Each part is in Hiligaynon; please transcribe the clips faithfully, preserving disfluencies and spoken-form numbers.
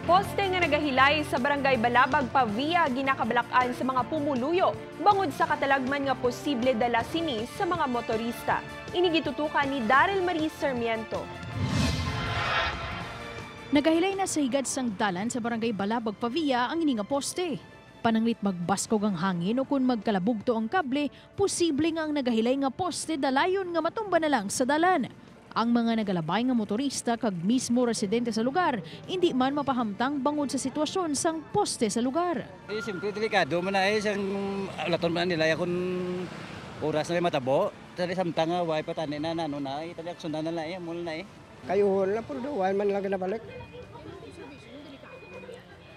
Poste nga nagahilay sa Barangay Balabag, Pavia, ginakabalak-an sa mga pumuluyo bangod sa katalagman nga posible dala sini sa mga motorista. Ini gitutukan ni Daryl Marie Sarmiento. Nagahilay na sa higad sang dalan sa Barangay Balabag, Pavia, ang ini nga poste. Pananglit magbaskog ang hangin o kon magkalabugto ang kable, posible nga ang nagahilay nga poste dalayon nga matumba na lang sa dalan. Ang mga nagalabay nga motorista kag mismo residente sa lugar indi man mapahamtang bangod sa sitwasyon sang poste sa lugar. Eh, siyempre, delikado man na eh, sang ulaton man nila, ya, kung oras na matabo. Tali samtang nga, way pa tani na, nano na eh, tali aksundan na na eh, mula na eh. Kay uhon na pud, way man lang ginabalik.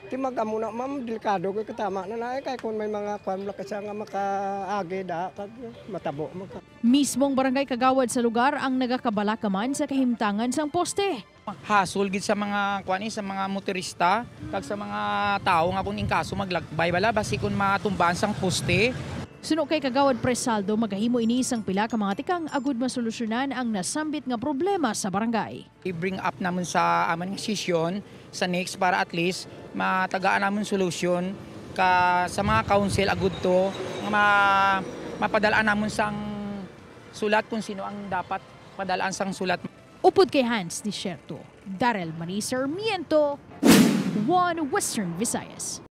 Ti mag-amo na, ma'am, delikado ko, katama na na eh, kay kung may mga kwan, wala ka siya nga makaagi da, kag matabo, maka- Mismong barangay kagawad sa lugar ang nagakabalaka man sa kahimtangan sang poste. Hasol gid sa mga, kuan, eh, sa mga motorista kag sa mga tawo nga kung inkaso maglagbay bala, basi kung matumbaan sang poste. Suno kay Kagawad Presaldo, magahimo ini sang pila ka mga tikang agud masolusyonan ang nasambit nga problema sa barangay. I-bring up namon sa amon nga sesyon sa next para at least matagaan namon solusyon ka sa mga council agud to nga ma-, mapadalaan namon sang sulat kung sino ang dapat padalaan sang sulat. Upod kay Hans Desierto, Daryl Marie Sarmiento, One Western Visayas.